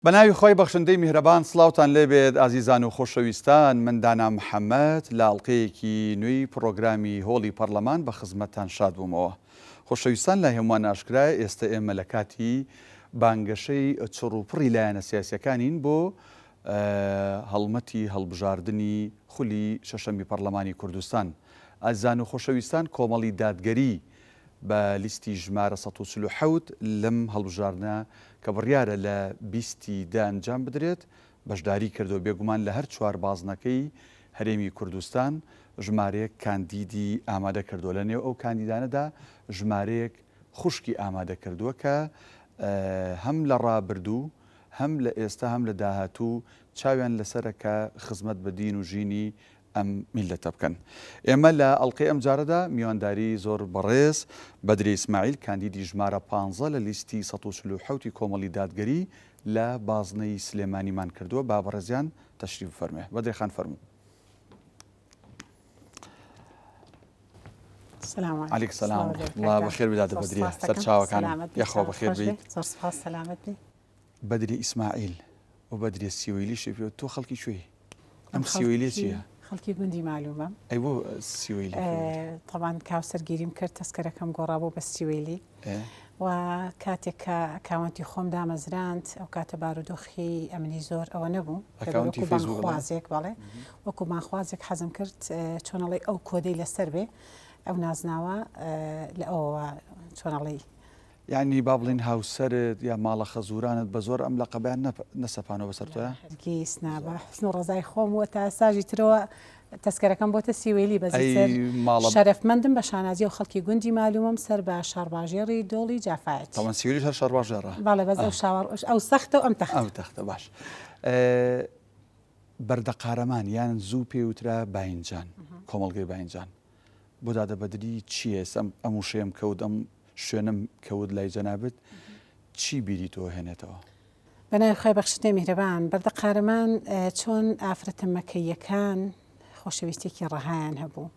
بەناوی خوای بەخشندەی میهرەبان سڵاوتان لێبێت ئازیزان و خۆشەویستان من دانا محەمەد لە ئەڵقەیەکی نوێی پڕۆگرامی هۆڵی پەڕلەمان بە خزمەتتان شاد بوومەوە خۆشەویستان لای هەمووان ئاشکرایە ئێستە ئێمە لە کاتی بانگەشەی چڕ و پڕی لایەنە سیاسیەکانین بۆ هەڵمەتی هەڵبژاردنی خولی شەشەمی پەڕلەمانی کوردستان ئازیزان و خۆشەویستان کۆمەڵی دادگەری بە لیستی ژمارە 147 لەم هەڵبژاردنە کە بڕیارە لە 20 ی دە ئەنجام بدرێت بەشداری کردووە، بێگومان لە هەر چوار بازنەکەی هەرێمی کوردستان ژمارەیەک کاندیدی ئامادە کردووە، لە نێو ئەو کاندیدانەدا ژمارەیەک خوشکی ئامادە کردووە کە هەم لە ڕابردوو هەم لە ئێستا هەم لە داهاتوو چاویان لەسەرە کە خزمەت بە دین و ژینی ئەم میللەتە بکەن. ئێمە لە ئەڵقەی ئەمجارەدا میوانداری زۆر بەڕێز بەدری ئیسماعیل کاندیدی ژمارە پانزە لە لیستی 147 ی کۆمەڵی دادگەری لە بازنەی سلێمانیمان کردووە با بەڕێزیان تەشریف بفەرموێ. بەدرێ خان فەرموو. سلام علیکم. علیک سلام ورحمة الله بەخێر بێی دادە بەدریە سەرچاوەکان یاخوا بەخێر بێیت. زۆر سپاس سەلامەت بی. بەدری ئیسماعیل و بەدریە سیوەیلی شەفی تۆ خەڵکی کوێی؟ ئەم سیوەیلیە چییە؟ خەڵکی گوندی مالومەم. ئەی بۆ سیوەیلی؟ تەبان کاوسەرگیریم کرد تەسکەرەکەم گۆڕا بۆ بە سیوەیلی و کاتێک کە ئەکاونتی خۆم دامەزراند ئەو کاتە بارودۆخی ئەمنی زۆر ئەوە نەبوو ئەکاونتی فەیسبوک خوازێک بەڵێ وەکو بانخوازێک حەزم کرد چۆنەڵی ئەو کۆدەی لەسەر بێ ئەو نازناوە لە ئەوەوە چۆنەڵی یانی با بڵێین هاوسەرت یا ماڵە خەزورانت بە زۆر ئەم لەقەبەیان نەسەپانەوە بەسەر تۆیا؟ هەرگیز نا بە حوسن و ڕەزای خۆم و تا ئێستاژی ترەوە تەسکەرەکەم بۆتە سیوەیلی بەس ئەی ئیتر ماڵە شەرەفمەندم بە شانازیەوە خەڵکی گوندی مالومەم سەر بە شارباژێڕی دۆڵی جافایەتی. تەبعەن سیوەیلیش هەر شارباژێڕە. بەڵێ بەس ئەو شاوە ئەو سەختە و ئەم تەختە. ئەو تەختە باش. بەردەقارەمان یان زوو پێی وترا باینجان کۆمەڵگەی باینجان بۆ دادە بەدری چییە ئێستا ئەم وشەیەم کەوت ئەم شوێنەم کەوت لای جەنابت چی بیری تۆ هێنێتەوە؟ بەناوی خوای بەخشندەی میهرەبان بەردە قارەمان چۆن ئافرەتە مەکەییەکان خۆشەویستیەکی ڕەهایان هەبوو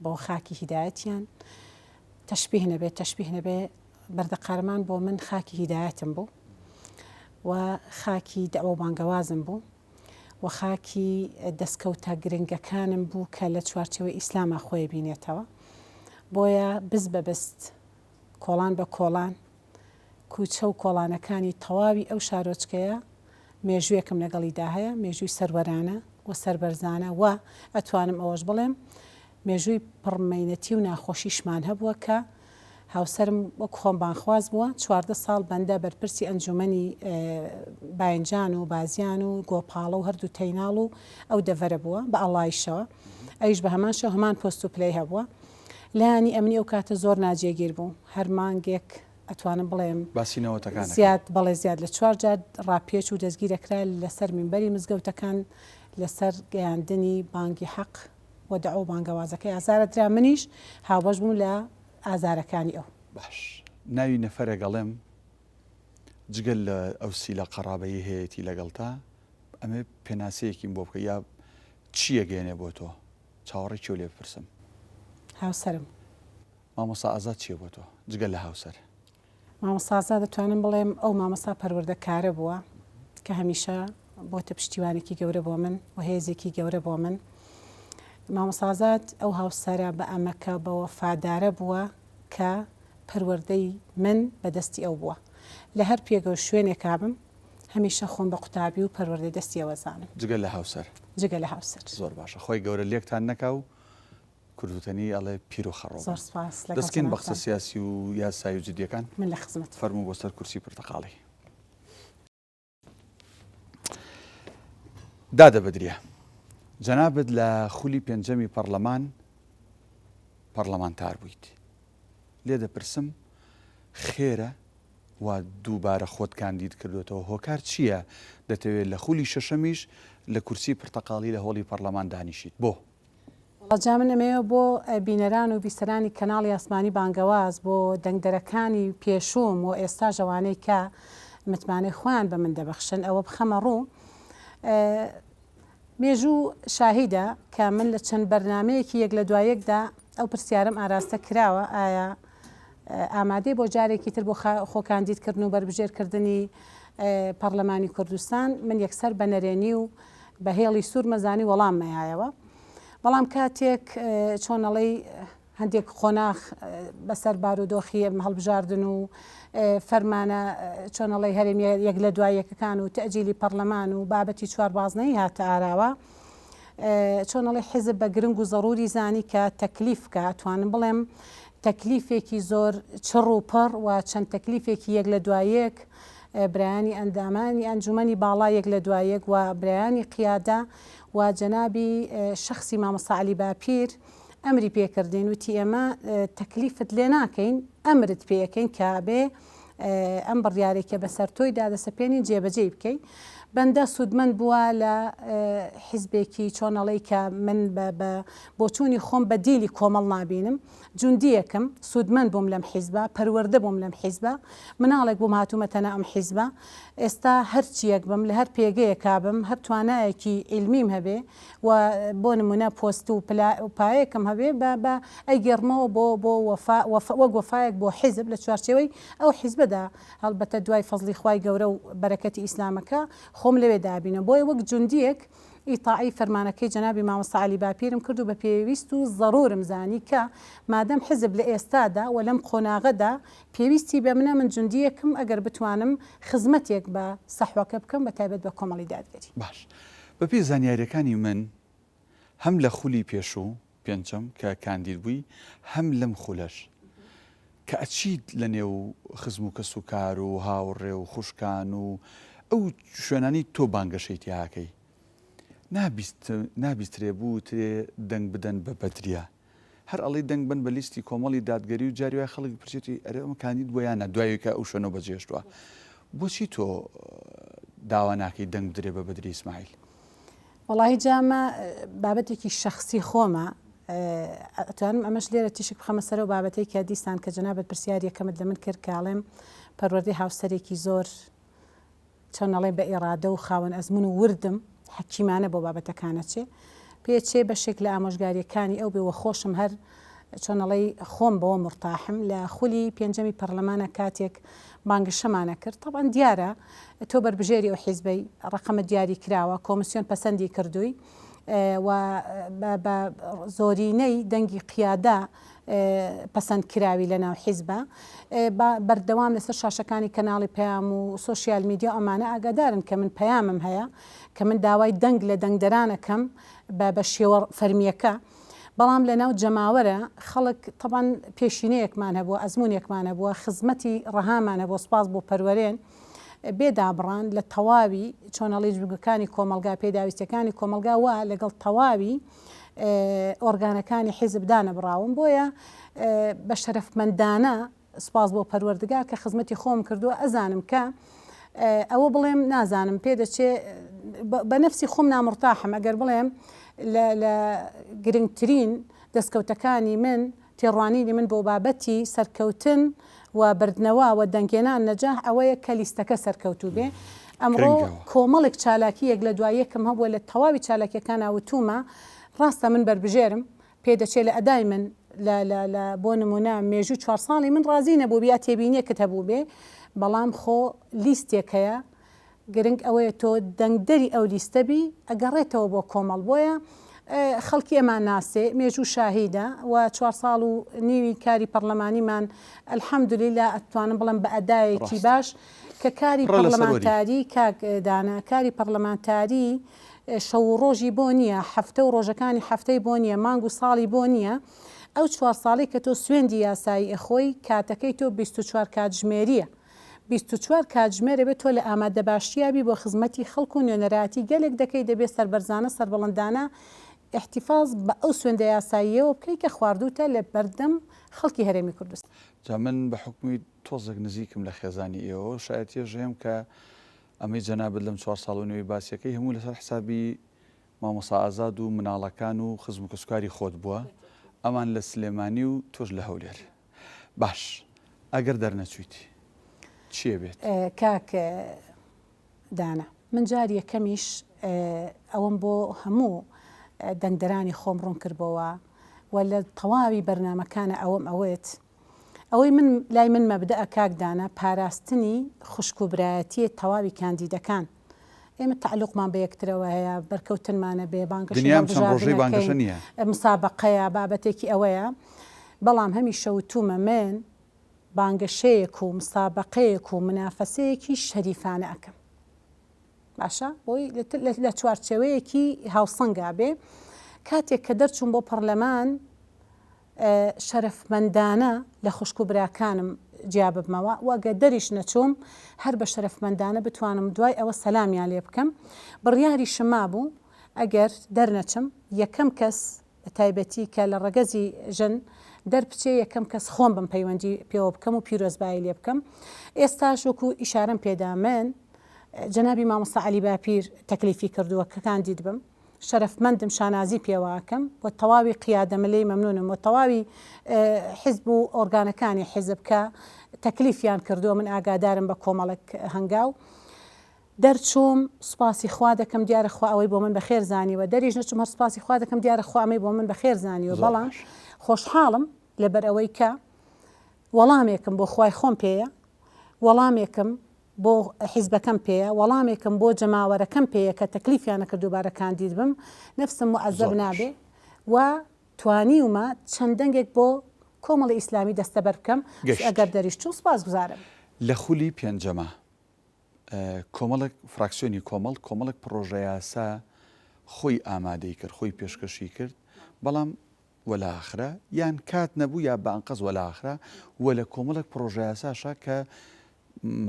بۆ خاکی هیدایەتیان تەشبیه نەبێ تەشبیه نەبێ بەردە قارەمان بۆ من خاکی هیدایەتم بوو و خاکی دەعوە و بانگەوازم بوو و خاکی دەستکەوتە گرنگەکانم بوو کە لە چوارچێوەی ئیسلاما خۆی بینێتەوە. بۆیە بست بە بست، کۆڵان بە کۆڵان، کوچە و کۆڵانەکانی تەواوی ئەو شارۆچکەیە مێژوویەکم لەگەڵیدا هەیە، مێژووی سەروەرانە و سەربەرزانە و ئەتوانم ئەوەش بڵێم مێژووی پڕ مەینەتی و ناخۆشیشمان هەبووە کە هاوسەرم وەک خۆم بانگخواز بووە، 14 ساڵ بەندە بەرپرسی ئەنجومەنی باینجان و بازیان و گۆپاڵە و هەردوو تەیناڵ و ئەو دەڤەرە بووە بە ئەڵایشەوە، ئەویش بە هەمان شێوە هەمان پۆست و پلەی هەبووە. لایەنی ئەمنی ئەو کاتە زۆر ناجێگیر بوو، هەر مانگێک ئەتوانم بڵێم باسی نەوەتەکان ئەکەی. زیاد بەڵێ زیاد لە چوار جار ڕاپێچ و دەستگیر ئەکرا لەسەر مینبەری مزگەوتەکان لەسەر گەیاندنی بانگی حەق و دەعوە و بانگەوازەکەی ئازار ئەدرا منیش هاوبەش بووم لە ئازارەکانی ئەو. باش ناوی نەفەرێک ئەڵێم جگە لە ئەو سیلە قەڕابەیەی هەیەتی لەگەڵتا ئەمێ پێناسەیەکیم بۆ بکە یا چی ئەگەیەنێ بۆ تۆ چاوەڕێی چیو لێ بپرسم؟ هاوسەرم. مامۆستا ئازاد چیە بۆ تۆ جگە لە هاوسەر؟ مامۆستا ئازاد دەتوانم بڵێم ئەو مامۆستا پەروەردەکارە بووە کە هەمیشە بۆتە پشتیوانێکی گەورە بۆ من و هێزێکی گەورە بۆ من. مامۆستا ئازاد ئەو هاوسەرە بە ئەمەکە بە وەفادارە بووە کە پەروەردەی من بە دەستی ئەو بووە. لە هەر پێگە و شوێنێکا بم هەمیشە خۆم بە قوتابی و پەروەردەی دەستی ئەوە زانم. جگە لە هاوسەر؟ جگە لە هاوسەر. زۆر باشە خوای گەورە لێکتان نەکا و کوردوتەنی ئەڵێ پیر و خەڕۆ زۆر سپاس لەگەڵ دەستکەین بە قسە جەنابتان. سیاسی و یاسایی و جدیەکان. من لە خزمەتتم. فەرموو بۆ سەر کورسی پرتەقاڵی. دادە بەدریە جەنابت لە خولی پێنجەمی پەڕلەمان پەڕلەمانتار بوویت لێ دەپرسم خێرە وا دووبارە خۆت کاندید کردوێتەوە هۆکار چییە دەتەوێت لە خولی شەشەمیش لە کورسی پرتەقاڵی لە هۆڵی پەڕلەمان دانیشیت بۆ؟ وەڵا جا من ئەمەوێ بۆ بینەران و بیسەرانی کەناڵی ئاسمانی بانگەواز بۆ دەنگدەرەکانی پێشووم و ئێستاش ئەوانەی کە متمانەی خۆیان بە من دەبەخشن ئەوە بخەمە ڕوو مێژوو شاهیدە کە من لە چەند بەرنمەیەکی یەک لە دوای یەکدا ئەو پرسیارم ئاراستە کراوە ئایا ئامادەی بۆ جارێکی تر بۆ خۆ کاندیدکردن و بەربژێرکردنی. پەڕلەمانی کوردستان، من یەکسەر بە نەرێنی و بە هێڵی سوور مەزانی وەڵام مەیایەوە. بەڵام کاتێک چۆن ئەڵێی هەندێک قۆناخ بەسەر بارودۆخی هەڵبژاردن و فەرمانە چۆن ئەڵێی هەرێمیە یەک لە دوای یەکەکان و تەئجیلی پەڕلەمان و بابەتی چواربازنەیی هاتە ئاراوە، چۆن ئەڵێ حیزب بە گرنگ و زەڕوری زانی کە تەکلیف بکا، ئەتوانم بڵێم تەکلیفێکی زۆر چڕ و پڕ و چەند تەکلیفێکی یەک لە دوای یەک، برایانی ئەندامانی ئەنجومەنی باڵا یەک لە دوای یەک و برایانی قیادە و جەنابی شەخسی مامۆستا عەلی باپیر ئەمری پێ کردین وتی ئێمە تەکلیفت لێ ناکەین ئەمرت پێ ئەکەین کە بێ ئەم بڕیارەی کە بەسەر تۆیدا دەسەپێنین جێبەجێی بکەی. بەندە سوودمەند بووە لە حیزبێکی چۆن ئەڵێی کە من بە بە بۆچوونی خۆم بە دیلی کۆمەڵ نابینم. جوندییەکم، سوودمەند بووم لەم حیزبە، پەروەردە بووم لەم حیزبە، مناڵێک بووم هاتوومەتە ناو ئەم حیزبە. ئێستا هەرچییەک بم، لە هەر پێگەیەکا بم، هەر توانایەکی عیلمیم هەبێ و بۆ نموونە پۆست و پلە و پایەکم هەبێ بە بە ئەیگێڕمەوە بۆ بۆ وەفا وەفا وەک وەفایەک بۆ حیزب لە چوارچێوەی ئەو حیزبەدا هەڵبەتە دوای فەزڵی خوای گەورە و بەرەکەتی ئیسلامەکە خۆم لەوێ دابینم بۆیە وەک جوندیەک ئیتاعەی فەرمانەکەی جەنابی مامۆستا عەلی باپیرم کرد و بە پێویست و زەرورم زانی کە مادەم حیزب لە ئێستادا و لەم قۆناغەدا پێویستی بە منە من جوندیەکم ئەگەر بتوانم خزمەتێک بە سەحوەکە بکەم بە تایبەت بە کۆمەڵی دادگەری. باش بەپێی زانیاریەکانی من هەم لە خولی پێشوو، پێنجەم، کە کاندید بووی هەم لەم خولەش کە ئەچیت لە نێو خزم و کەس و کار و هاوڕێ و خوشکان و ئەو شوێنانەی تۆ بانگەشەی تیاکەی نابیسترێ بوترێ دەنگ بدەن بە بەدریە هەر ئەڵێی دەنگ بەن بە لیستی کۆمەڵی دادگەری و جاری وای خەڵک پرسێتی ئەرێ ئەمە کاندید بووە یان نا دوای کە ئەو شوێنەو بەجێهێشتووە بۆچی تۆ داوا ناکەی دەنگ بدرێ بە بەدری ئیسماعیل؟ وەڵاهی جا ئەمە بابەتێکی شەخسی خۆمە ئەتوانم ئەمەش لێرە تیشک بخەمە سەر ئەو بابەتەی کە دیسان کە جەنابت پرسیار یەکەمت لە من کرد کە ئەڵێم پەروەردەی هاوسەرێکی زۆر چۆن ئەڵێ بە ئیڕادە و خاوەن ئەزمون و وردم حەکیمانە بۆ بابەتەکان ئەچێ پێچێ بەشێک لە ئامۆژگاریەکانی ئەو بێ وە خۆشم هەر چۆن ئەڵێی خۆم بەوە مورتاحم لە خولی پێنجەمی پەڕلەمانە کاتێک بانگەشەمان ئەکرد تەبعەن دیارە تۆ بەربژێری ئەو حیزبەی ڕەقەمت دیاری کراوە کۆمسیۆن پەسەندی کردووی و بە زۆرینەی دەنگی قیادە پەسەند کراوی لە ناو حیزبە بەردەوام لەسەر شاشەکانی کەناڵی پەیام و سۆشیال میدیا ئەمانە ئاگادارن کە من پەیامم هەیە کە من داوای دەنگ لە دەنگدەرانەکەم بە شێوە فەرمیەکە بەڵام لەناو جەماوەرە خەڵک تەبعەن پێشینەیەکمان هەبووە، ئەزموونێکمان هەبووە، خزمەتی ڕەهامان هەبووە، سوپاس بۆ پەروەرێن بێ دابڕان لە تەواوی چۆنەڵی جومگەکانی کۆمەڵگا، پێداویستیەکانی کۆمەڵگا وا لەگەڵ تەواوی ئۆرگانەکانی حیزب دانەبڕاوم، بۆیە بە شەرەفمەندانە سوپاس بۆ پەروەردگار کە خزمەتی خۆم کردووە ئەزانم کە ئەوە بڵێم نازانم پێدەچێ بە نەفسی خۆم نامرتاحم ئەگەر بڵێم لە گرنگترین دەستکەوتەکانی من تێڕوانینی من بۆ بابەتی سەرکەوتن و بردنەوە و دەنگێنان نەجاح ئەوەیە کە لیستەکە سەرکەوتوو بێ ئەمڕۆ کۆمەڵێک چالاکی یەک لە دوای یەکم هەبووە لە تەواوی چالاکیەکان وتومە ڕاستە من بەربژێرم پێدەچێ لە ئەدای من لە لە لە بۆ نموونە مێژوو چوار ساڵی من ڕازی نەبووبی یا تێبینیەکت هەبووبێ بەڵام خۆ لیستێک هەیە گرنگ ئەوەیە تۆ دەنگدەری ئەو لیستە بی ئەگەڕێتەوە بۆ کۆمەڵ بۆیە خەڵکی ئەمان ناسێ مێژوو شاهیدە و چوار ساڵ و نیوی کاری پەڕلەمانیمان الحمدللە ئەتوانم بڵێم بە ئەدایەکی باش کە کاری پەڕلەمانتاری کاک دانا کاری پەڕلەمانتاری شەو و ڕۆژی بۆ نییە، هەفتە و ڕۆژەکانی هەفتەی بۆ نییە، مانگ و ساڵی بۆ نییە، ئەو چوار ساڵەی کە تۆ سوێندی یاسایی ئەخۆی، کاتەکەی تۆ 24 کاتژمێرییە. 24 کاتژمێر ئەبێ تۆ لە ئامادەباشییا بی بۆ خزمەتی خەڵک و نوێنەرایەتی گەلێک دەکەی، دەبێ سەربەرزانە سەربڵندانە ئیحتیفاز بە ئەو سوێندە یاساییەوە بکەی کە خواردووتە لە بەردەم خەڵکی هەرێمی کوردستان. جا من بە حوکمی تۆزێک نزیکم لە خێزانی ئێوەوە شایەتیەش هەیەم کە ئەمەی جەنابت لەم چوار ساڵ و نیوەی باسیەکەی هەموو لەسەر حسابی مامۆستا ئازاد و مناڵەکان و خزم و کەسوکاری خۆت بووە ئەمان لە سلێمانی و تۆش لە هەولێر باش ئەگەر دەرنەچوویت چیە بێت؟ کاک دانا من جار یەکەمیش ئەوەم بۆ هەموو دەنگدەرانی خۆم ڕوون کردبۆوە و لە تەواوی بەرنامەکانە ئەوەم ئەوت. ئەوەی من لای من مەبدەئە کاک دانا پاراستنی خوشک و برایەتیە تەواوی کاندیدەکان ئێمە تەعلوقمان بە یەکترەوە هەیە بەرکەوتنمان ئەبێ بانگەشەی دنیام چەند ڕۆژەی هەڵبژاردن بانگەشە ئەکەین نییە. مسابەقەیە بابەتێکی ئەوەیە بەڵام هەمیشە وتومە من بانگەشەیەک و مسابەقەیەک و منافەسەیەکی شەریفانە ئەکەم باشە بۆی لە چوارچێوەیەکی هاوسەنگا بێ کاتێک کە دەرچووم بۆ پەرلەمان شەرەفمەندانە لە خوشک و براکانم جیا ببمەوە و ئەگەر دەریش نەچووم هەر بە شەرەفمەندانە بتوانم دوای ئەوە سەلامیان لێ بکەم بڕیاریشم مابوو ئەگەر دەرنەچم یەکەم کەس بە تایبەتی کە لە ڕەگەزی ژن دەربچێ یەکەم کەس خۆم بم پەیوەندی پێوە بکەم و پیرۆزبایی لێ بکەم ئێستاش وەکو ئیشارەم پێدا من جەنابی مامۆستا عەلی باپیر تەکلیفی کردووە کە کاندید بم شەرەفمەندم شانازی پێوە ئەکەم و تەواوی قیادە من لێی مەمنونم و تەواوی حیزب و ئۆرگانەکانی حیزب کە تەکلیفیان کردووە من ئاگادارم بە کۆمەڵێک هەنگاو دەرچووم سوپاسی خوا دەکەم دیارە خوا ئەوەی بۆ من بەخێر زانیوە دەریش نەچووم هەر سوپاسی خوا دەکەم دیارە خوا ئەمەی بۆ من بەخێر زانیوە زۆر بەڵام باش. خۆشحاڵم لەبەر ئەوەی کە وەڵامێکم بۆ خوای خۆم پێیە وەڵامێکم بۆ حیزبەکەم پێیە وەڵامێکم بۆ جەماوەرەکەم پێیە کە تەکلیفیانە کرد دووبارە کاندید بم نەفسم موعەزەب زۆر باش. نابێ و توانیومە چەند دەنگێک بۆ کۆمەڵی ئیسلامی دەستەبەر بکەم گەشت. ئەگەر دەریش چووم سوپاسگوزارم. لە خولی پێنجەما کۆمەڵێک فراکسیۆنی کۆمەڵ کۆمەڵێک پڕۆژەیاسا خۆی ئامادەی کرد، خۆی پێشکەشی کرد، بەڵام وەلاخرا، یان کات نەبوو یا بە ئەنقەست وەلاخرا و لە کۆمەڵێک پڕۆژەیاساشا کە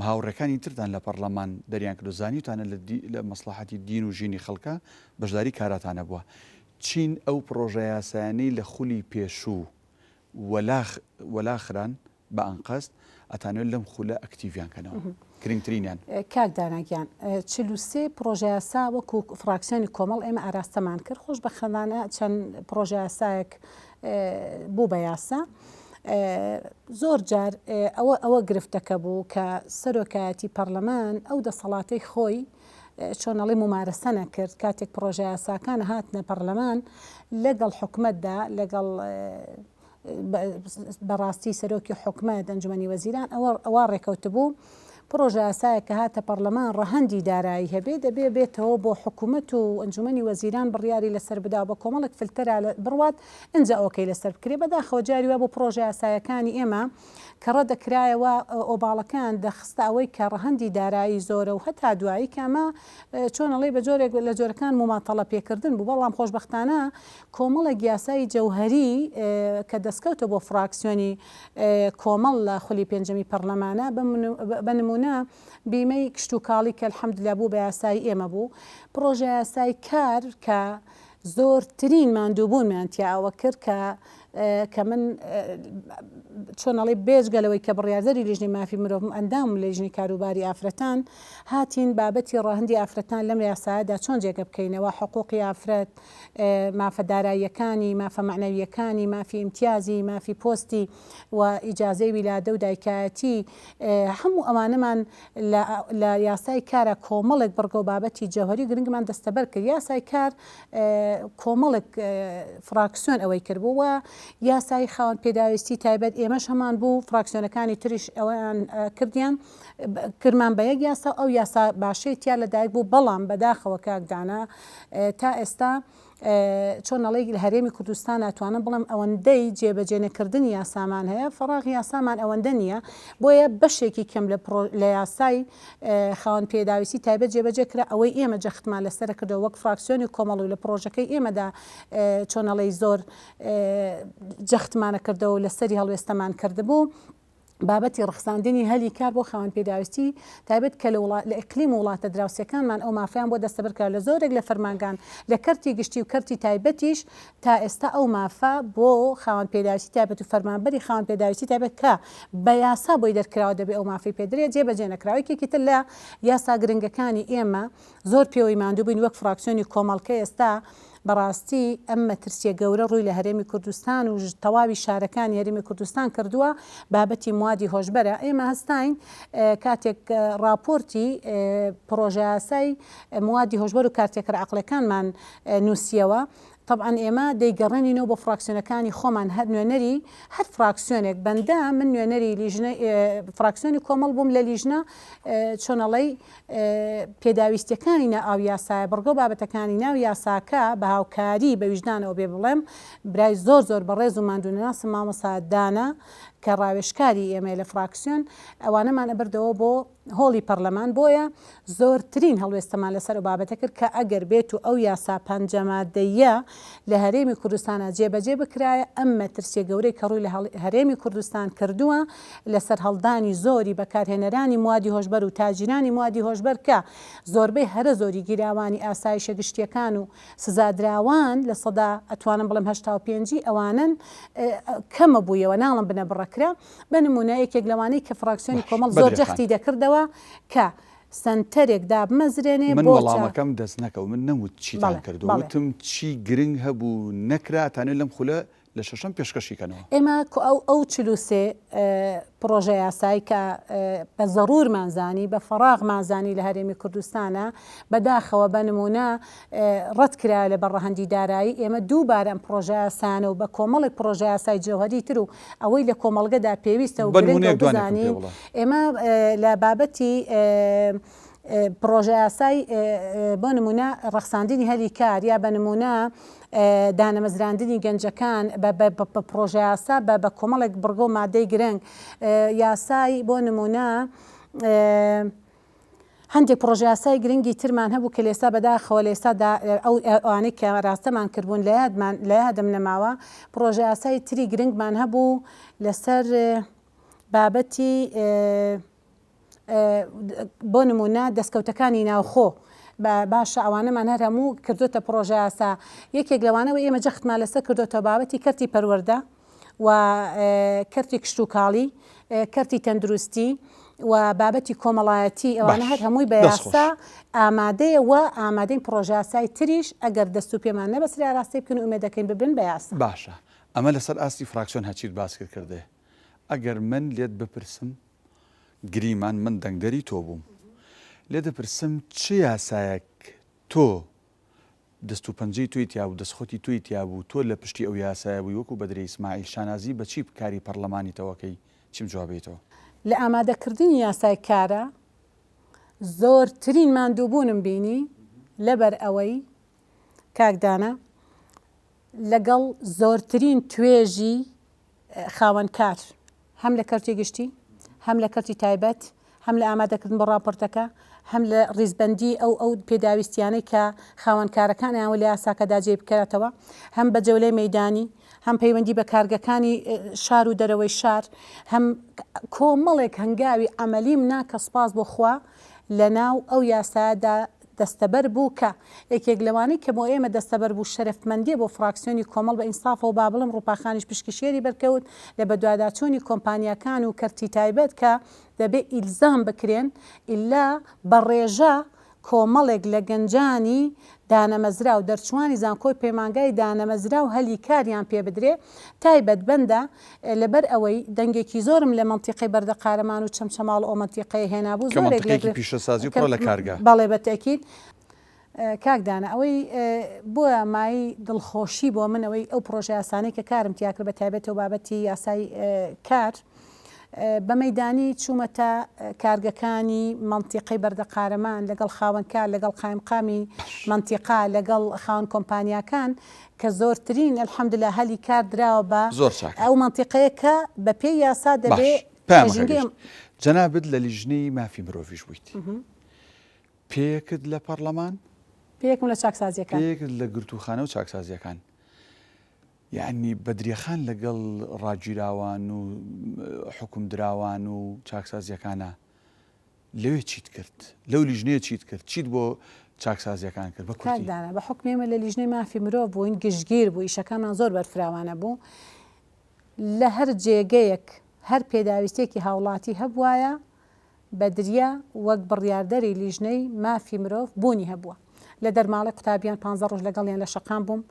هاوڕێکانی ترتان لە پەڕلەمان دەریان کرد و زانیوتانە لە مەسڵەحەتی دین و ژینی خەڵکە بەشداری کاراتانە بووە. چین ئەو پڕۆژەیاسایانەی لە خولی پێشوو وەلاخران بە ئەنقەست ئەتانەوێت لەم خولە ئەکتیڤیان کەنەوە گرنگترینیان. کاک دانا گیان 43 پڕۆژەیاسا وەکو فڕاکسیۆنی کۆمەڵ ئێمە ئاراستەمان کرد خۆشبەختانە چەند پڕۆژەیاسایەک بوو بە یاسا زۆر جار ئەوە ئەوە گرفتەکە بوو کە سەرۆکایەتی پەڕلەمان ئەو دەسەڵاتەی خۆی چۆن ئەڵێ مومارەسە نەکرد کاتێک پڕۆژەیاساکان هاتنە پەڕلەمان لەگەڵ حکومەتدا لەگەڵ بەڕاستی سەرۆکی حکومەت، ئەنجومەنی وەزیران ئەوە ئەوا ڕێکەوتبوو پڕۆژەیاسایەک کە هاتە پەڕلەمان ڕەهەندی دارایی هەبێ دەبێ بێتەوە بۆ حکومەت و ئەنجومەنی وەزیران بڕیاری لەسەر بدا و بە کۆمەڵێک فلتەرا بڕوات ئینجا ئۆکەی لەسەر بکرێ بەداخەوە جاری وا بۆ پڕۆژەیاسایەکانی ئێمە کە ڕەدەکرایەوە ئۆباڵەکەیان دەخستە ئەوەی کە ڕەهەندی دارایی زۆرە و هەتا دوایی کە ئەمە چۆن ئەڵێی بە جۆرێک لە جۆرەکان موماتەڵە پێکردن بوو بەڵام خۆشبەختانە کۆمەڵێک یاسای جەوهەری کە دەستکەوتە بۆ فراکسیۆنی کۆمەڵ لە خولی پێنجەمی پەڕلەمانە بە نموونە بیمەی کشتوکاڵی کە الحمدللە بوو بە یاسایی ئێمە بوو پڕۆژەیاسای کار کە زۆرترین ماندووبوونمان تیا ئەوە کرد کە کە من چۆن ئەڵێ بێجگە لەوەی کە بڕیاردەری لیژنەی مافی مرۆڤم ئەندامم لە لیژنەی کاروباری ئافرەتان هاتین بابەتی ڕەهەندی ئافرەتان لەم یاسایەدا چۆن جێگە بکەینەوە حقوقی ئافرەت مافە داراییەکانی، مافە مەعنەوییەکانی، مافی ئیمتیازی، مافی پۆستی و ئیجازەی ویلادە و دایکایەتی، هەموو ئەوانەمان لە لە یاسای کارا کۆمەڵێک بڕگە و بابەتی جەوهەری و گرنگمان دەستەبەر کرد. یاسای کار کۆمەڵێک فراکسیۆن ئەوەی کردبوو و یاسای خاوەن پێداویستی تایبەت ئێمەش هەمان بوو، فراکسیۆنەکانی تریش ئەوەیان کردیان. کرمان بە یەک یاسا و ئەو یاسا باشەی تیا لەدایک بوو، بەڵام بەداخەوە کاک دانا تا ئێستا چۆن ئەڵێی لە هەرێمی کوردستان ئەتوانم بڵێم ئەوەندەی جێبەجێ نەکردنی یاسامان هەیە فەراغی یاسامان ئەوەندە نییە بۆیە بەشێکی کەم لە پرۆ لە یاسای خاوەن پێداویستی تایبەت جێبەجێ کرا ئەوەی ئێمە جەختمان لەسەر کردەوە وەک فراکسیۆنی کۆمەڵ و لە پرۆژەکەی ئێمەدا چۆن ئەڵێی زۆر جەختمانە کردەوە و لەسەری هەڵوێستەمان کردبوو. بابەتی ڕەخساندنی هەلی کار بۆ خاوەن پێداویستی تایبەت کە لە وڵات لە ئیقلیم و وڵاتە دراوسێکانمان ئەو مافەیان بۆ دەستەبەر کراوە لە زۆرێک لە فەرمانگان لە کەرتی گشتی و کەرتی تایبەتیش تا ئێستا ئەو مافە بۆ خاوەن پێداویستی تایبەت و فەرمانبەری خاوەن پێداویستی تایبەت کە بە یاسا بۆی دەرکراوە دەبێ ئەو مافەی پێدرێ جێبەجێ نەکراوە یەکێکی تر لە یاسا گرنگەکانی ئێمە زۆر پێوەی ماندوو بووین وەک فراکسیۆنی کۆمەڵ کە ئێستا بەڕاستی ئەم مەترسیە گەورە ڕووی لە هەرێمی کوردستان و تەواوی شارەکانی هەرێمی کوردستان کردووە بابەتی موادی هۆشبەرە ئێمە هەستاین کاتێک ڕاپۆرتی پڕۆژەیاسای موادی هۆشبەر و کارتێکەرە عەقڵیەکانمان نووسیەوە. تەبعەن ئێمە دەیگەڕێنینەوە بۆ فراکسیۆنەکانی خۆمان هەر نوێنەری هەر فراکسیۆنێک بەندە من نوێنەری لیژنەی فراکسیۆنی کۆمەڵ بووم لە لیژنە چۆنەڵی پێداویستیەکانی ناو ئەو یاسایە بڕگە و بابەتەکانی ناو یاساکە بە هاوکاری بە ویژدانەوە بێ بڵێم برای زۆر زۆر بەڕێز و ماندوونەناسم مامۆستا دانا کە ڕاوێژکاری ئێمەیە لە فراکسیۆن ئەوانەمان ئەبردەوە بۆ هۆڵی پەڕلەمان، بۆیە زۆرترین هەڵوێستەمان لەسەر ئەو بابەتە کرد کە ئەگەر بێتو ئەو یاسا پەنجە مادەییە لە هەرێمی کوردستانا جێبەجێ بکرایە ئەم مەترسیە گەورەی کە ڕووی لە هەرێمی کوردستان کردووە لە سەرهەڵدانی زۆری بەکارهێنەرانی موادی هۆشبەر و تاجیرانی موادی هۆشبەر کە زۆربەی هەرە زۆری گیراوانی ئاسایشە گشتیەکان و سزادراوان لە سەدا ئەتوانم بڵێم 85 ی ئەوانەن کەمە بوویەوە ناڵم بنەبڕەکرا بە نموونە یەکێک لەوانەی کە فراکسیۆنی باش کۆمەڵ زۆر بەدرێ خان. جەختی دەکردەوە کە سەنتەرێک دابمەزرێنێ من بۆ چا. وەڵامەکەم دەست نەکەوت من نەموت چیتان بەڵێ کردووە بەڵێ. وتم چی گرنگ هەبوو نەکرا ئەتانەوێت لەم خولە لە شەشەم پێشکەشی کەنەوە. ئێمە کۆ ئەو ئەو 43 پڕۆژە یاسای کە بە زەروورمان زانی بە فەڕاغمان زانی لە هەرێمی کوردستانا بەداخەوە بە نموونە ڕەت کرایە لەبەر ڕەهەندی دارایی، ئێمە دووبارە ئەم پڕۆژەیاسایانە و بە کۆمەڵێک پڕۆژەیاسای جەوهەری تر و ئەوەی لە کۆمەڵگەدا پێویستە و بە گرنگە نموونەیەک و دوانێکم پێ بزانین بڵێ. ئێمە لە بابەتی پڕۆژەیاسای بۆ نموونە ڕەخساندنی هەلی کار یا بە نموونە دانەمەزراندنی گەنجەکان بە پڕۆژەیاسا بە کۆمەڵێک بڕگە و مادەی گرنگ یاسای بۆ نموونە هەندێک پڕۆژەیاسای گرنگی ترمان هەبوو کە لێستا بەداخەوە لێستادا ئەو ئەوانەی کە ڕاستەمان کردبوون لە یادمان لە یادم نەماوە پڕۆژەیاسای تری گرنگمان هەبوو لەسەر بابەتی بۆ نمونە دەستکەوتەکانی ناوخۆ باشە ئەوانەمان هەر هەموو کردوتە پڕۆژەیاسا یەکێک لەوانەوە ئێمە جەختمان لەسەر کردوتەوە بابەتی کەرتی پەروەردە و کەرتی کشتوکاڵی، کەرتی تەندروستی و بابەتی کۆمەڵایەتی ئەوانە باش هەر هەمووی بە دەست خۆش. یاسا ئامادەیە و ئامادەین پڕۆژەیاسای تریش ئەگەر دەست و پێمان نەبەسرێ ئاراستەی بکەین و ئومێد دەکەین ببن بە یاسا. باشە ئەمە لەسەر ئاستی فراکسیۆن هەرچیت باس کرد کردێ ئەگەر من لێت بپرسم گریمان من دەنگدەری تۆ بووم لێت دەپرسم چ یاسایەک تۆ دەست و پەنجەی تۆی تیابوو دەستخۆتی تۆی تیابوو تۆ لە پشتی ئەو یاسایە بووی وەکو بەدرە ئیسماعیل شانازی بە چی کاری پەڕلەمانیتەوە کەی چیم جواب بەیتەوە؟ لە ئامادەکردنی یاسای کارا زۆرترین ماندووبوونم بینی لەبەر ئەوەی کاک دانا لەگەڵ زۆرترین توێژی خاوەن کار هەم لە کەرتی گشتی، هەم لە کەرتی تایبەت، هەم لە ئامادەکردن بۆ ڕاپۆرتەکە، هەم لە ڕیزبەندی ئەو ئەو پێداویستیانەی کە خاوەن کارەکان ئەیانوێت لە یاساکەدا جێی بکرێتەوە، هەم بە جەولەی مەیدانی، هەم پەیوەندی بە کارگەکانی شار و دەرەوەی شار، هەم کۆمەڵێک هەنگاوی عەمەلیم نا کە سوپاس بۆ خوا لەناو ئەو یاسایەدا دەستەبەر بوو کە یەکێک لەوانەی کە بۆ ئێمە دەستەبەر بوو شەرەفمەندیە بۆ فراکسیۆنی کۆمەڵ بە ئینسافەوە با بڵێم ڕوپاخانیش پشکی شێری بەرکەوت لە بەدواداچوونی کۆمپانیاکان و کەرتی تایبەت کە دەبێ ئیلزام بکرێن ئیلا بە ڕێژە کۆمەڵێک لە گەنجانی دانەمەزراو دەرچووانی زانکۆی پەیمانگای دانەمەزراو هەلی کاریان پێ بدرێ تایبەت بەندە لەبەر ئەوەی دەنگێکی زۆرم لە مەنتیقەی بەردەقارەمان و چەمچەماڵ و ئەو مەنتیقەیە هێنابوو کە زۆرێک لە مەنتیقەیەکی پیشەسازی و کە پڕە لە کارگە. بەڵێ بە تەئکید کاک دانا ئەوەی بۆیە مایەی دڵخۆشی بۆ من ئەوەی ئەو پڕۆژە یاسانەی کە کارم تیا کرد بە تایبەتەوە بابەتی یاسای کار بە مەیدانی چوومەتە کارگەکانی مەنتیقەی بەردەقارەمان لەگەڵ خاوەن کار لەگەڵ قایمقامی مەنتیقە لەگەڵ خاوەن کۆمپانیاکان کە زۆرترین الحمدللە هەلی کار دراوە بە زۆر چاکە. ئەو مەنتیقەیە کە بە پێی یاسا دەبێ باش پەیامەکە ژینگەی گەیشت. جەنابت لە لیژنەی مافی مرۆڤیش بوویت. پێیەکت لە پەڕلەمان؟ پێیەکم لە چاکسازییەکان. پێیەکت لە گرتووخانە و چاکسازییەکان. یەعنی بەدریەخان لەگەڵ ڕاگیراوان و حوکمدراوان و چاکسازییەکانا لەوێ چیت کرد؟ لەو لیژنەیە چیت کرد؟ چیت بۆ چاکسازییەکان کرد؟ بە کاک کورتی. دانا، بە حوکمی ئێمە لە لیژنەی مافی مرۆڤ بووین، گشتگیر بوو، ئیشەکانمان زۆر بەرفراوانە بوو. لە هەر جێگەیەک هەر پێداویستییەکی هاوڵاتی هەبوایە، بەدریە وەک بڕیاردەری لیژنەی مافی مرۆڤ بوونی هەبووە. لە دەرماڵەی قوتابیان پانزە ڕۆژ لەگەڵیان لە شەقام بووم.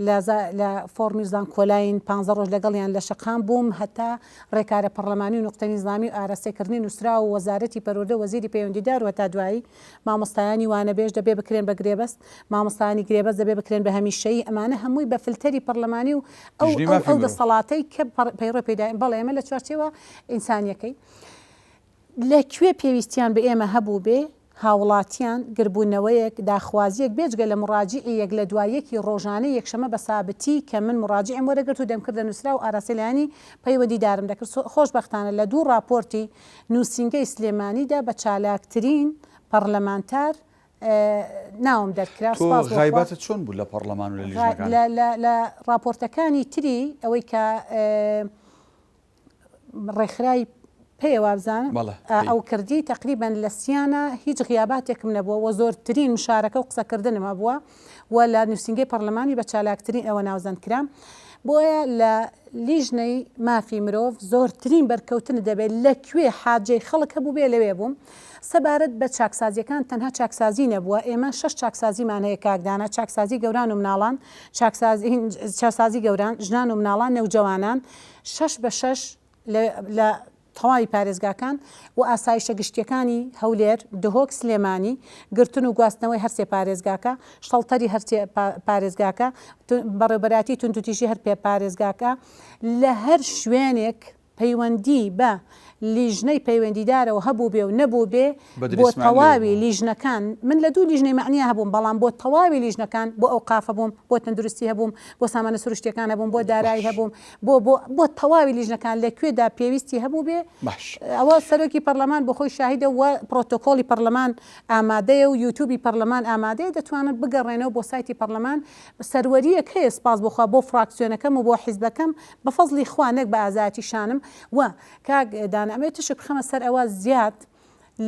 لە لە فۆڕمی زانکۆلاین پانزە ڕۆژ لەگەڵیان لە شەقام بووم هەتا ڕێکارە پەڕلەمانی و نوقتە نیزامی و ئاراستەکردنی نووسراو و وەزارەتی پەروەردە و وەزیری پەیوەندیدار و هەتا دوایی مامۆستایانی وانەبێژ دەبێ بکرێن بە گرێبەست مامۆستایانی گرێبەست دەبێ بکرێن بە هەمیشەیی ئەمانە هەمووی بە فلتەری پەڕلەمانی و ئەو لیژنەی ئەو مافی ئەو مرۆڤ. دەسەڵاتەی کە پەیڕەو پێی داوین بەڵێ ئێمە لە چوارچێوە ئینسانیەکەی لە کوێ پێویستیان بە ئێمە هەبووبێ، هاوڵاتیان، گربوونەوەیەک، داخوازییەک بێجگە لە موڕاجیعی یەک لە دوای یەکی ڕۆژانەی یەکشەمە بە سابتی کە من موڕاجیعم وەرەگرت و دەمکردە نووسراو و ئاراستەی لایەنی پەیوەندیدارم دەکرد خۆشبەختانە لە دوو ڕاپۆرتی نووسینگەی سلێمانیدا بە چالاکترین پەڕلەمانتار ناوم دەرکرا تۆ سوپاس بۆ خوا. غایباتت چۆن بوو لە پەڕلەمان و لە لیژنەکان؟ لە لە لە ڕاپۆرتەکانی تری ئەوەی کە ڕێکخراوی پێیە وابزانم بەڵێ پێی. ئەو کردی تەقریبەن لە سیانە هیچ غیاباتێکم نەبووە و زۆرترین مشارەکە و قسەکردنم هەبووە و لە نووسینگەی پەڕلەمانی بە چالاکترین ئەوە ناوزەند کرام بۆیە لە لیژنەی مافی مرۆڤ زۆرترین بەرکەوتنت دەبێت لە کوێ حاجەی خەڵک هەبووبێ لەوێ بووم سەبارەت بە چاکسازیەکان تەنها چاکسازی نەبووە ئێمە شەش چاکسازیمان هەیە کاک دانا چاکسازی گەوران و مناڵان چاکسازی چاسازی گەوران ژنان و مناڵان نەوجەوانان شەش بە شەش لە لە تەواوی پارێزگاکان و ئاسایشە گشتیەکانی هەولێر، دهۆک، سلێمانی، گرتن و گواستنەوەی هەرسێ پارێزگاکە، شەڵتەری هەرسێ پارێزگاکە، بەڕێوبەرایەتی توندوتیژی هەر پارێزگاکە، لە هەر شوێنێک پەیوەندی بە لیژنەی پەیوەندیدارەوە هەبووبێ و نەبووبێ بەدری بۆ ئیسماعیل لەوێ تەواوی بووە. لیژنەکان، من لە دوو لیژنەی مەعنییا هەبووم، بەڵام بۆ تەواوی لیژنەکان، بۆ ئەوقاف هەبووم، بۆ تەندروستی هەبووم، بۆ سامانە سروشتییەکان هەبووم، بۆ دارایی باش. هەبووم، بۆ بۆ بۆ تەواوی لیژنەکان لە کوێدا پێویستی هەبووبێ، باش. ئەوە سەرۆکی پەرلەمان بۆ خۆی شاهیدە و پرۆتۆکۆڵی پەرلەمان ئامادەیە و یوتیوبی پەرلەمان ئامادەیە، دەتوانن بگەڕێنەوە بۆ سایتی پەرلەمان، سەروەرییەک هەیە سپاس بۆ خوا بۆ فراکسیۆنەکەم و بۆ حیزبەکەم، بە فەزڵی خوا نەک بە ئازایەتی شانم و کاک دانا ئەمەوێ تشک بخەمە سەر ئەوە زیاد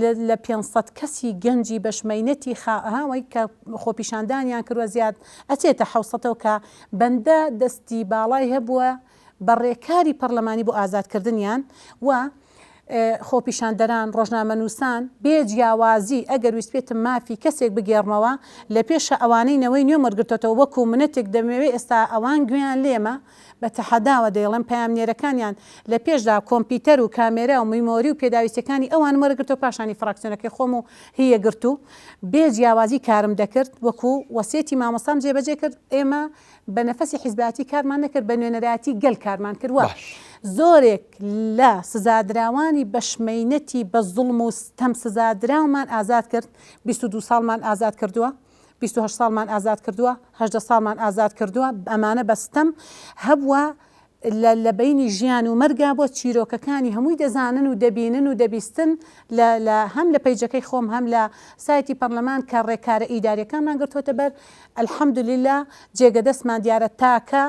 لە لە 500 کەسی گەنجی بەش مەینەتی خا ها وەی کە خۆپیشاندانیان کردوە زیاد ئەچێتە حەوسەتەوە کە بەندە دەستی باڵای هەبووە بە ڕێکاری پەڕلەمانی بۆ ئازادکردنیان و خۆپیشاندەران، ڕۆژنامەنووسان، بێ جیاوازی ئەگەر ویستبێتم مافی کەسێک بگێڕمەوە، لە پێشا ئەوانەی نەوەی نوێم وەرگرتۆتەوە وەکو منەتێک دەمەوێ ئێستا ئەوان گوێیان لێمە، بە تەحەداوە دەیڵێم پەیامنێرەکانیان لە پێشدا کۆمپیوتەر و کامێرا و میمۆری و پێداویستیەکانی ئەوانم وەرگرتەوە پاشانی فراکسیۆنەکەی خۆم و هی یەکگرتوو بێ جیاوازی کارم دەکرد وەکو وەسیەتی مامۆستام جێبەجێ کرد ئێمە بە نەفەسی حیزبایەتی کارمان نەکرد، بە نوێنەرایەتی گەل کارمان کرد و باش. زۆرێک لە سزادراوانی بەشمەینەتی بە زوڵم و ستەم سزادراومان ئازاد کرد، 22 ساڵمان ئازاد کردووە، 28 ساڵمان ئازاد کردووە، 18 ساڵمان ئازاد کردووە، ئەمانە بە ستەم هەبووە لە لە بەینی ژیان و مەرگا بووە، چیرۆکەکانی هەمووی دەزانن و دەبینن و دەبیستن لە لە هەم لە پەیجەکەی خۆم هەم لە سایتی پەڕلەمان کە ڕێکارە ئیداریەکانمان گرتووەتە بەر الحمدللە جێگە دەستمان دیارە تاکە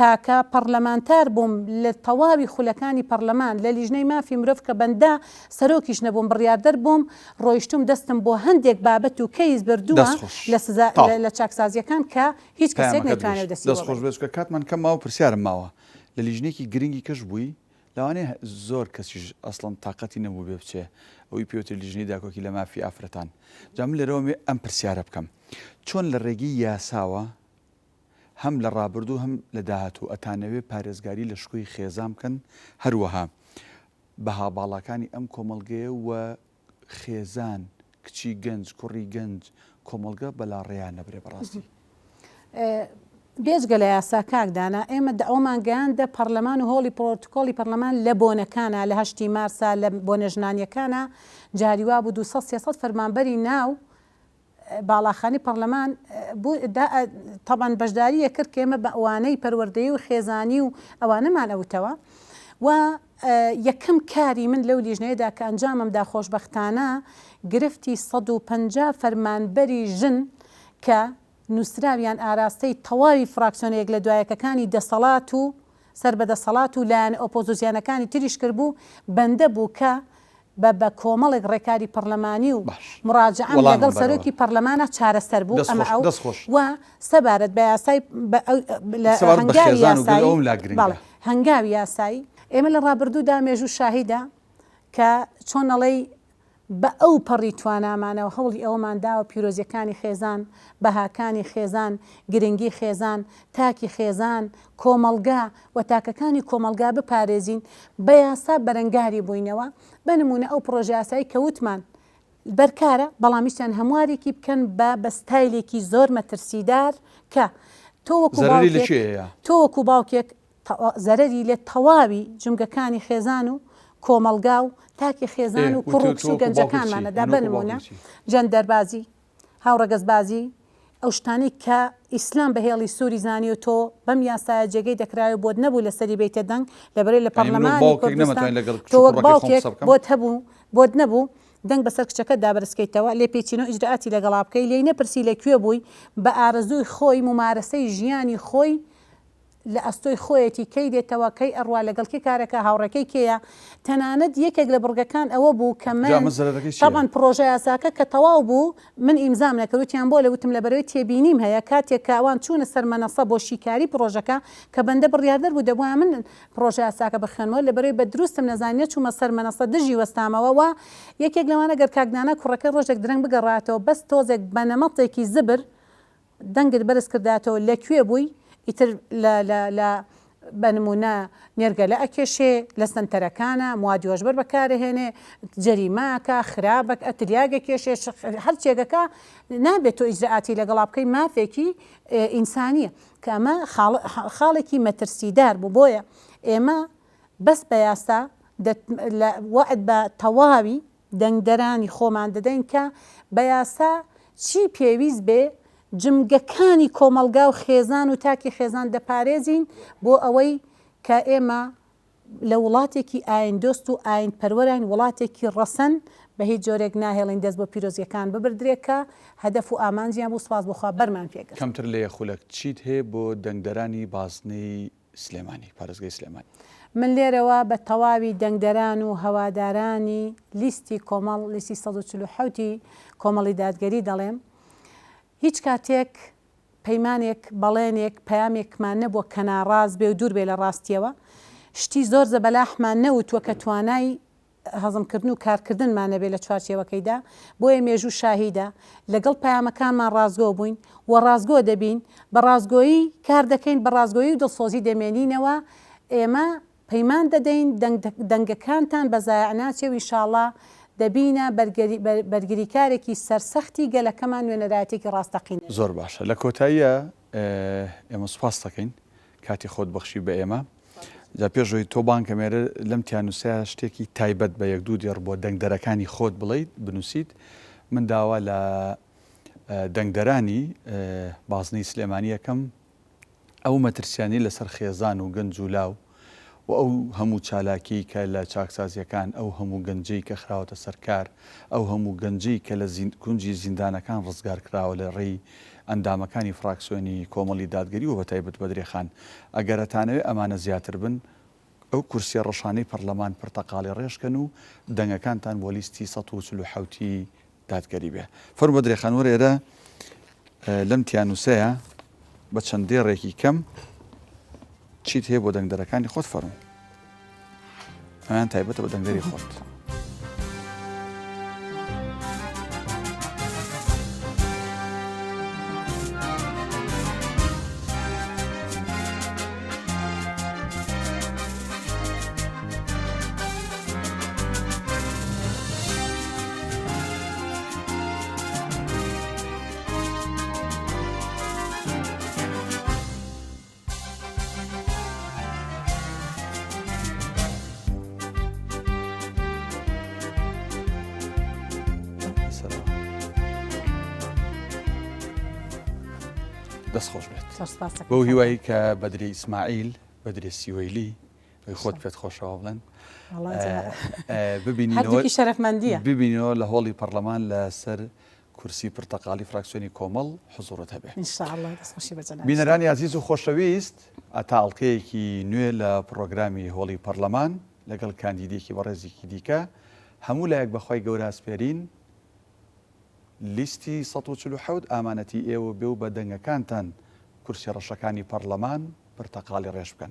تاکە پەڕلەمانتار بووم لە تەواوی خولەکانی پەڕلەمان لە لیژنەی مافی مرۆڤ کە بەندە سەرۆکیش نەبووم بڕیاردەر بووم ڕۆیشتووم دەستم بۆ هەندێک بابەت و کەیس بردووە دەست خۆش. لە سزا تەواو. لە چاکسازیەکان کە هیچ کەسێک پەیامەکەت نەیتوانێ گەیشت. دەستی دەست بۆ خۆش بەرێ. بێ چونکە کاتمان کەم ماوە پرسیارم ماوە لە لیژنەیەکی گرنگی کەش بووی لەوانەیە زۆر کەسیش ئەسڵەن تاقەتی نەبووبێ بچێ ئەوی پێوترێ لیژنەی داکۆکی لە مافی ئافرەتان جا من لێرەوە ئەمەوێ ئەم پرسیارە بکەم چۆن لە ڕێگەی یاساوە هەم لە ڕابردوو هەم لە داهاتوو ئەتانەوێ پارێزگاری لە شکۆی خێزان بکەن هەروەها بەها باڵاکانی ئەم کۆمەڵگەیە و خێزان، کچی گەنج، کوڕی گەنج، کۆمەڵگە بەلاڕێیا نەبرێ بەڕاستی. بێجگە لە یاسا کاک دانا ئێمە دەعوەمان گەیاندە پەڕلەمان و هۆڵی پڕۆتکۆڵی پەڕلەمان لە بۆنەکانا لە هەشتی مارسا لە بۆنە ژنانیەکانا جاری وابوو 200 300 فەرمانبەری ناو باڵاخانی پەڕلەمان بوو تەبعەن بەشداری ئەکرد کە ئێمە بە وانەی پەروەردەیی و خێزانی و ئەوانەمان ئەوتەوە و یەکەم کاری من لەو لیژنەیەدا کە ئەنجامم دا خۆشبەختانە گرفتی 150 فەرمانبەری ژن کە نووسراویان ئاراستەی تەواوی فراکسیۆنە یەک لە دوایەکەکانی دەسەڵات و سەر بە دەسەڵات و لایەنە ئۆپۆزیسیۆنەکانی تریش کردبوو بەندە بوو کە بە بە کۆمەڵێک ڕێکاری پەڕلەمانی و باش مڕاجەعەم وەڵامم لەگەڵ بەرەوە. سەرۆکی پەڕلەمانا چارەسەر بوو دەست ئەمە خۆش ئەو دەست خۆش. و سەبارەت بە یاسای بە ئەو لە سەبارەت بە هەنگاوی خێزان و گەل یاسایی ئەوەم لا گرنگە. بەڵێ هەنگاوی یاسایی ئێمە لە ڕابردوودا مێژوو شاهیدە کە چۆن ئەڵێی. بە ئەو پەڕی توانامانەوە هەوڵی ئەوەمان داوە پیرۆزیەکانی خێزان، بەهاکانی خێزان، گرنگی خێزان، تاکی خێزان، کۆمەڵگا و تاکەکانی کۆمەڵگا بپارێزین، بە یاسا بەرەنگاری بووینەوە، بە نموونە ئەو پڕۆژەیاسایەی کە وتمان بەرکارە، بەڵام ویستیان هەموارێکی بکەن بە بە ستایلێکی زۆر مەترسیدار کە تۆ وەکو زەرەری لە باوکێک کێیە؟ تۆ وەکو باوکێک زەرەری لە تەواوی جومگەکانی خێزان و کۆمەڵگا و تاکی خێزان و کوڕ و کچ و گەنجەکانمان ئەدا، بە نموونە جەندەربازی، هاوڕەگەزبازی، ئەو شتانەی کە ئیسلام بە هێڵی سووری زانی و تۆ بەم یاسایە جێگەی دەکرای و بۆت نەبوو لەسەری بێیتە دەنگ، لەبەرئەوەی لە پەڕلەمانی کوردستان تۆ وەک باوکێک بۆت هەبوو بۆت نەبوو دەنگ بەسەر کچەکەتدا بەرزکەیتەوە، لێپێچینەوە ئیجرائاتی لەگەڵا بکەی، لێی نەپرسی لە کوێ بووی، بە ئارەزووی خۆی مومارەسەی ژیانی خۆی لە ئەستۆی خۆیەتی کەی دێتەوە کەی ئەڕوا لەگەڵ کێ کارەکا هاوڕێکەی کێیە تەنانەت یەکێک لە بڕگەکان ئەوە بوو کە جا من ئەمە زەرەرەکەی چییە؟ تەبعەن پڕۆژە یاساکە کە تەواو بوو من ئیمزام نەکرد وتیان بۆ لە وتم لەبەرئەوەی تێبینیم هەیە کاتێک کە ئەوان چوونە سەر مەنەسە بۆ شیکاری پڕۆژەکە کە بەندە بڕیاردەر بوو دەبوایە من پڕۆژە یاساکە بخوێنمەوە لەبەرئەوەی بە دروستم نەزانی نەچوومە سەر مەنەسە دژی وەستامەوە وە یەکێک لەوانە گەر کاک دانا کوڕەکەی ڕۆژێک درەنگ بگەڕاتەوە بەس تۆزێک بە نەمەتێکی زبر دەنگت بەرز کرداتەوە لە کوێ بووی ئیتر لە لە لە بە نموونە نێرگەلە ئەکێشێ لە سەنتەرەکانە موادی هۆشبەر بەکارەهێنێ جەریمە ئەکا خراپ ئەک تریاک ئەکێشێ هەرچێک ئەکا نابێت تۆ ئیجرائاتی لەگەڵا بکەی مافێکی ئینسانیە کە ئەمە خاڵێکی مەترسیدار بوو بۆیە ئێمە بەس بە یاسا لە وەعد بە تەواوی دەنگدەرانی خۆمان دەدەین کە بە یاسا چی پێویست بێ جمگەکانی کۆمەڵگا و خێزان و تاکی خێزان دەپارێزین بۆ ئەوەی کە ئێمە لە وڵاتێکی ئایندۆست و ئایندپەروەراین وڵاتێکی ڕەسەن بە هیچ جۆرێک ناهێڵین دەست بۆ پیرۆزیەکان ببردرێ کە هەدەف و ئامانجیان بوو سوپاس بۆ خوا بەرمان پێ گرت. کەمتر لە یەک خولەک چیت هەیە بۆ دەنگدەرانی بازنەی سلێمانی پارێزگای سلێمانی. من لێرەوە بە تەواوی دەنگدەران و هەوادارانی لیستی کۆمەڵ، لیستی 147 ی کۆمەڵی دادگەری دەڵێم، هیچ کاتێک پەیمانێک، بەڵێنێک، پەیامێکمان نەبووە کە ناڕاست بێ و دوور بێ لە ڕاستییەوە. شتی زۆر زەبەلاحمان نەوتووە کە توانای هەزمکردن و کارکردنمان نەبێت لە چوارچێوەکەیدا، بۆیە مێژوو شاهیدە، لەگەڵ پەیامەکانمان ڕاستگۆ بووین و ڕاستگۆ دەبین، بە ڕاستگۆیی کار دەکەین، بە ڕاستگۆیی و دڵسۆزی دەمێنینەوە، ئێمە پەیمان دەدەین دەنگەکانتان بە زایع ناچێ و ئینشاڵا دەبینە بەرگریکارێکی سەرسەختی گەلەکەمان نوێنەرایەتیەکی ڕاستەقینە. زۆر باشە لە کۆتاییا ئێمە سوپاست دەکەین کاتی خۆت بەخشی بە ئێمە. جا پێش ئەوەی تۆ بانگ کەم ئێرە لەم تیانووسەیە شتێکی تایبەت بە یەک دوو دێڕ بۆ دەنگدەرەکانی خۆت بڵێیت بنووسیت من داوا لە دەنگدەرانی بازنەی سلێمانی ئەکەم ئەو مەترسیانەی لەسەر خێزان و گەنج و لاو و ئەو هەموو چالاکیەی کە لە چاکسازیەکان ئەو هەموو گەنجەی کە خراوەتە سەر کار ئەو هەموو گەنجەی کە لە کونجی زیندانەکان ڕزگار کراوە لە ڕێی ئەندامەکانی فراکسیۆنی کۆمەڵی دادگەری و بەتایبەت بەدرێخان ئەگەر ئەتانەوێ ئەمانە زیاتر بن ئەو کورسیە ڕەشانەی پەڕلەمان پرتەقاڵی ڕێژکەن و دەنگەکانتان بۆ لیستی 147 ی دادگەری بێ. فەرموو بەدرێخان وەرە ئێرە لەم تیانوسەیە بە چەند دێڕێکی کەم چیت هەیە بۆ دەنگدەرەکانی خۆت فەرموو. ئەویان تایبەتە بە دەنگدەری خۆت. دەست خۆش بێت بەو هیوایی کە بەدری ئیسماعیل بەدری سیوەیلی ئەی خۆت پێت خۆشەوە بڵێن ببینینەوە شەرەفمەندیە ببینەوە لە هۆڵی پەرلەمان لەسەر کورسی پرتەقاڵی فراکسیۆنی کۆمەڵ حزوڕت هەبێ. ان شاء اللە دەست خۆشی بە جەنابیشتان. بینەرانی ئازیز و خۆشەویست ئەتا ئەڵقەیەکی نوێ لە پڕۆگرامی هۆڵی پەڕلەمان لەگەڵ کاندیدێکی بەڕێزێکی دیکە هەموو لایەک بە خوای گەورە ئەسپێرین لیستی 147 ئامانەتی ئێوە بێ و بە دەنگەکانتان کورسی ڕەشەکانی پەڕلەمان پرتەقاڵی ڕێژ بکەن.